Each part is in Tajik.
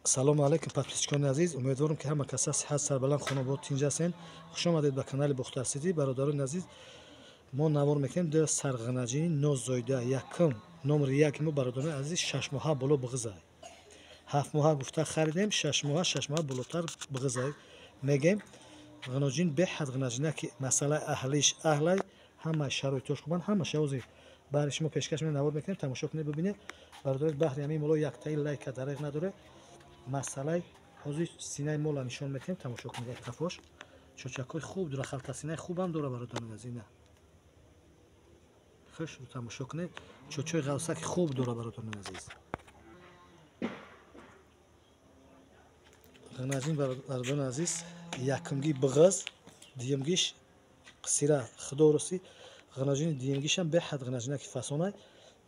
Салому алайкум подписчикони азиз, умедворам ки ҳама каса сиҳат, сарбаланд, хонобод, тинҷ ҳастен. Хуш омадед ба канали Бохтар Сити. Бародарони азиз, мо навор мекунем ду сарғанаҷини нозоида. Якум номери як мо бародарони азиз 6 моҳа боло бғизай. 7 моҳа гуфта харидем, 6 моҳа, 6 моҳа болотар бғизай. Мегем ғаноҷин беҳад ғанаҷина ки масъалаи аҳлиш аҳлай, ҳама шароитош хубанд, ҳама шавози баҳри шумо пешкаш менем, навор мекунем, тамошо кунед, бибинед. Бародари баҳри ҳамин моло яктаи лайка дареғ надоре. Масъалаи ҳозир синаи мола нишон метиҳем, тамошо кунед. Қафош чочакҳои хуб дора, халтасинаи хубам дора, бародарони азиз. Ина хуш тамошо кунед, чочои ғавсаки хуб дора, бародарони азиз. Ғанажин бародарони азиз, якумги бағаз, дуюмгиш қисира, худо росӣ ғанажини дуюмгишам беҳад ғанажинаки фасонай.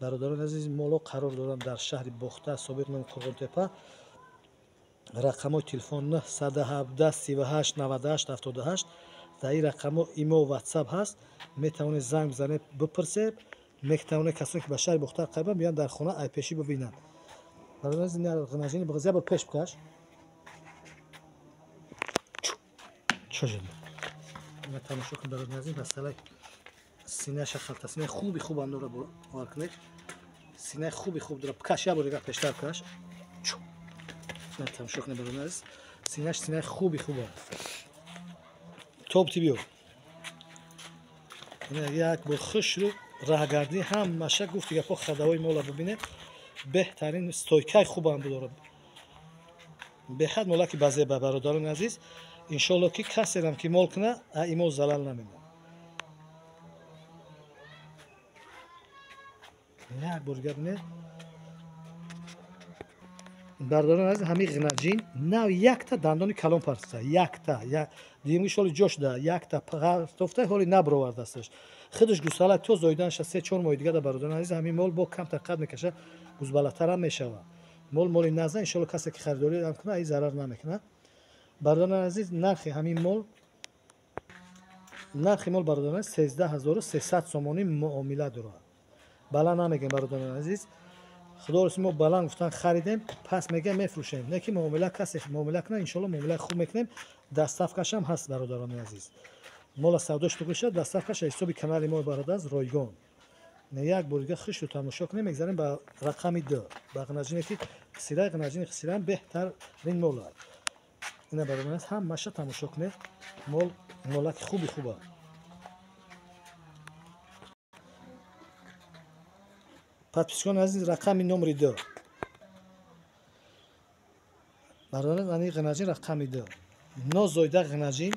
Бародарони азиз, моло қарор дорам дар шаҳри Бохтар, собиқ ном Қурғонтепа. Рақамҳои телефон 917 38 98 78. Дар ин рақамҳо имо, ватсап ҳаст, метавонед занг бизанед, бипурсед. Метавонед касоне ки ба шаҳри Бохтар қарибанд, биёянд дар хона айпешӣ бибинанд. Бародарони азиз, ғанаҷини бағаз як бор пеш бикаш. Чо шуд? Ина тамошо кун, бародарони азиз, масъалаи синаша, халтасинаи хуби хубам дора, бовар кунед. Синаи хуби хуб дора. Каш як бор дигар пештар каш. Тамошо кунед, бародарони азиз, синаш синаи хуби хуб аст. Топ ти биё. Ина як бор хушрӯ раҳгардӣ ҳамаша гуфти гапҳо хадавои мола бибинед. Беҳтарин стойкаи хубам дорад. Беҳад молаки базеба, бародарони азиз. Иншоалло ки касерам ки мол куна, имо залал намемонад. Як бор дигар бинед. Бародарони азиз, ҳамин ғинаҷин нав якта дандони калон партофта, якта, дуюмгиш ҳоли ҷо шуда, якта партофта, ҳоли набаровардасташ. Худаш гусала то зоиданаша 3-4 моҳи дигар, бародарони азиз, ҳамин мол бо камтар қад мекаша, гузбалатарам мешавад. Мол моли наза, иншоалло касе ки харидорӣ ам кунад, ай зарар намекунад. Бародарони азиз, нархи ҳамин мол, нархи мол, бародарони азиз, 13 300 сомонӣ муомила дорад. Баланд намегем, бародарони азиз. Худо рост мо баланд гуфтан харидем, пас мегем мефурӯшем. Не ки муомила, касе муомила кунад, иншоалло муомилаи хуб мекунем. Доставкашам ҳаст, бародарони азиз. Мола савдош туқ мешавад, доставкаш ҳисоби канали мо, бародар, ройгон. Як бор дига хушро тамошо кунем, мегзарем ба рақами ду. Ба ғанаҷине ки қисираи, ғанаҷини қисираам беҳтарин мол аст. Ина бародарони азиз, ҳамаша тамошо кунед. Мол молаки хуби хуб аст. Подписчикони азиз, рақами номери ду. Бародарон, ани ғанаҷин рақами ду. Нозоида ғанаҷин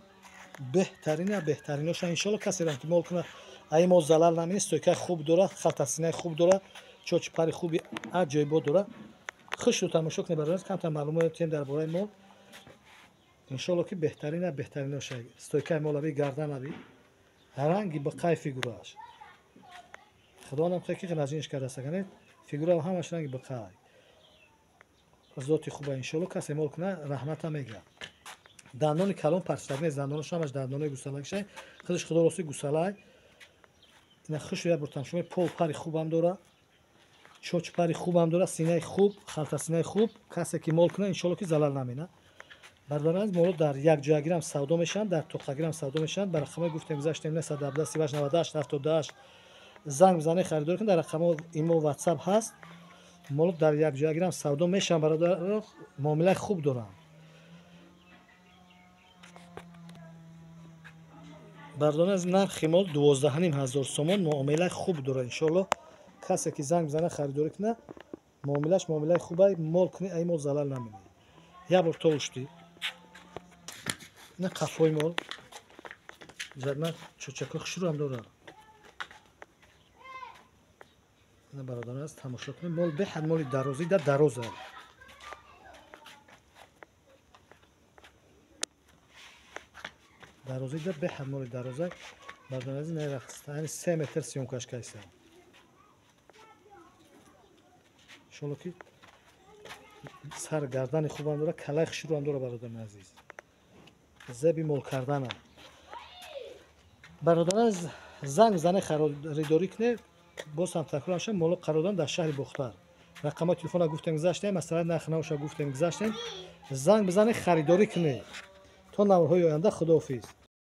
беҳтарина, беҳтариноша. Иншоалло касерам ки мол кунад, ай мол залал намени, стойкаи хуб дорад, халтасинаи хуб дорад, чочи пари хуби аҷоибот дорад. Хушро тамошо кунед, бародарон, камтар маълумот метиҳем дар бораи мол. Иншоалло ки беҳтарина, беҳтариноша. Стойкаи молави, гарданави, ранги биқай фигурааш. Худовандам хе ки ғанаҷиниш кардааст, аганед фигура ҳамаш ранги биқай. Зоти хуба, иншоалло касе мол кунад, раҳмата мегӯяд. Дандони калон партофтаг нест, дандонош ҳамаш дандонои гусалагишай. Худаш худо рости гусалай. Ина хуш як бор тамошо кунед, пол пари хубам дорад, чоч пари хубам дорад, синаи хуб, халтасинаи хуб. Касе ки мол кунад, иншоалло ки залал намена. Бародарон азиз, моло дар як ҷоягирам савдо мешаванд, дар тоқагирам савдо мешаванд. Ба рақамҳои гуфтем гузаштем 917 38 98 78 занг бизанед, харидорӣ кунед. Дар рақамҳо имо, ватсап ҳаст. Моло дар як ҷоягирам савдо мешаванд, бародарон, муомилаи хуб доранд. Бародарон азиз, нархи мол 12 500 сомон, муомилаи хуб дорад. Иншоалло касе ки занг бизанад, харидорӣ кунад, муомилааш муомилаи хубай, мол кунӣ, ай мол залал намемонад. Як бор то ушти. Ина қафои мол. Ҷадна чочакҳои хушрӯам дорад. Ина бародарон азиз, тамошо кунед, мол беҳад моли дарозӣ да дароза. Дарозӣ да беҳад моли дароза. Бародарон азиз, яъне 3 метр съёмкаш кайса. Иншоалло ки сар гардани хубам дорад, калаи хушрӯам дорад, бародарони азиз. Зеби мол кардана. Бародарон азиз, занг бизанед, харидорӣ кунед. Боз ҳам такрор мешавам, моло қарор дорам дар шаҳри Бохтар. Рақамҳои телефона гуфтем, гузаштем, масъалаи нархи навша гуфтем, гузаштем. Занг бизанед, харидорӣ кунед. То наворҳои оянда, худоҳофиз.